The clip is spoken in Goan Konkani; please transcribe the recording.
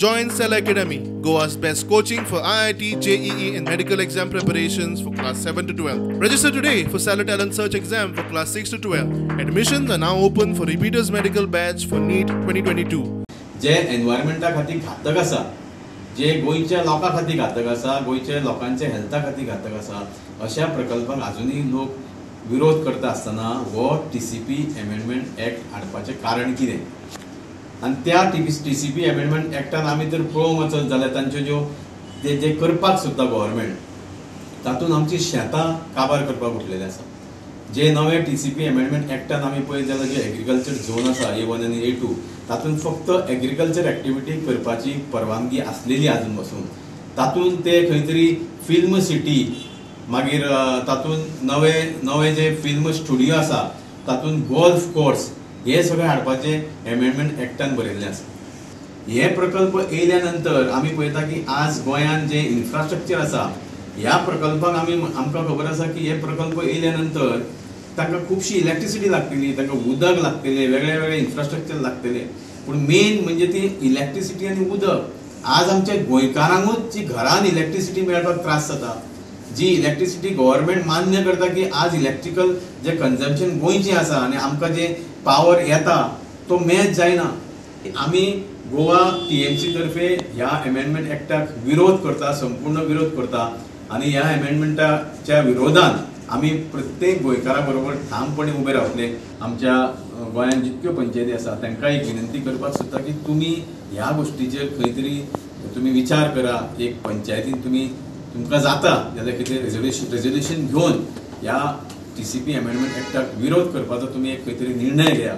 Join Stellar Academy, Goa's best coaching for IIT, JEE and medical exam preparations for class 7 to 12. Register today for Stellar Talent Search exam for class 6 to 12. Admissions are now open for repeaters medical batch for NEET 2022. जे एनवायरमेंटा खातीर घातक आसा, जे गोंयच्या लोकां खातीर घातक आसा, गोंयच्या लोकांच्या हेल्था खातीर घातक आसा, अशा प्रकल्पांक आजुनूय लोक विरोध करता आसतना हो TCP amendment act हाडपाचें कारण कितें? आनी त्या TCP amendment एक्टान आमी जर पळोवंक वचत जाल्यार तांच्यो ज्यो ते जे करपाक सोदता गव्हर्मेंट, तातूंत आमची शेतां काबार करपाक उठलेले आसा. जे नवे TCP amendment एक्टान आमी पळयत जाल्यार जे एग्रीकल्चर झोन आसा A1 आनी A2, तातूंत फक्त एग्रीकल्चर एक्टिविटी करपाची परवानगी आसलेली आजून पासून. तातूंत ते खंय तरी फिल्म सिटी, मागीर तातूंत नवे नवे जे फिल्म स्टुडियो आसा, तातूंत गोल्फ कोर्स, हे सगळें हाडपाचें एमेंडमेंट एक्टान बरयल्लें आसा. हे प्रकल्प येयल्या नंतर आमी पळयता की आज गोंयांत जे इन्फ्रास्ट्रक्चर आसा, ह्या प्रकल्पाक आमकां खबर आसा की हे प्रकल्प येयल्या नंतर तांकां खुबशी इलेक्ट्रिसिटी लागतली, तांकां उदक लागतलें, वेगळे वेगळे इन्फ्रास्ट्रक्चर लागतलें. पूण मेन म्हणजे ती इलेक्ट्रिसिटी आनी उदक. आज आमच्या गोंयकारांकूच जी घरान इलेक्ट्रिसिटी मेळपाक त्रास जाता, जी इलेक्ट्रिसिटी गव्हर्मेंट मान्य करता की आज इलेक्ट्रिकल जे कन्जम्पशन गोंयचें आसा आनी आमकां जे पावर येता तो मॅच जायना. आमी गोवा TMC तर्फे ह्या एमेंडमेंट एक्टाक विरोध करता, संपूर्ण विरोध करता आनी ह्या एमेंडमेंटाच्या विरोधान आमी प्रत्येक गोंयकारा बरोबर ठामपणे उबे रावतले. आमच्या गोंयांत जितक्यो पंचायती आसा तांकां एक विनंती करपाक सोदता की तुमी ह्या गोश्टीचेर खंय तरी तुमी विचार करा. एक पंचायतीन तुमी तुमकां जाता जाल्यार कितें रेजोल्युशन घेवन ह्या TCP amendment एक्टाक विरोध करपाचो तुमी एक खंय तरी निर्णय घेया.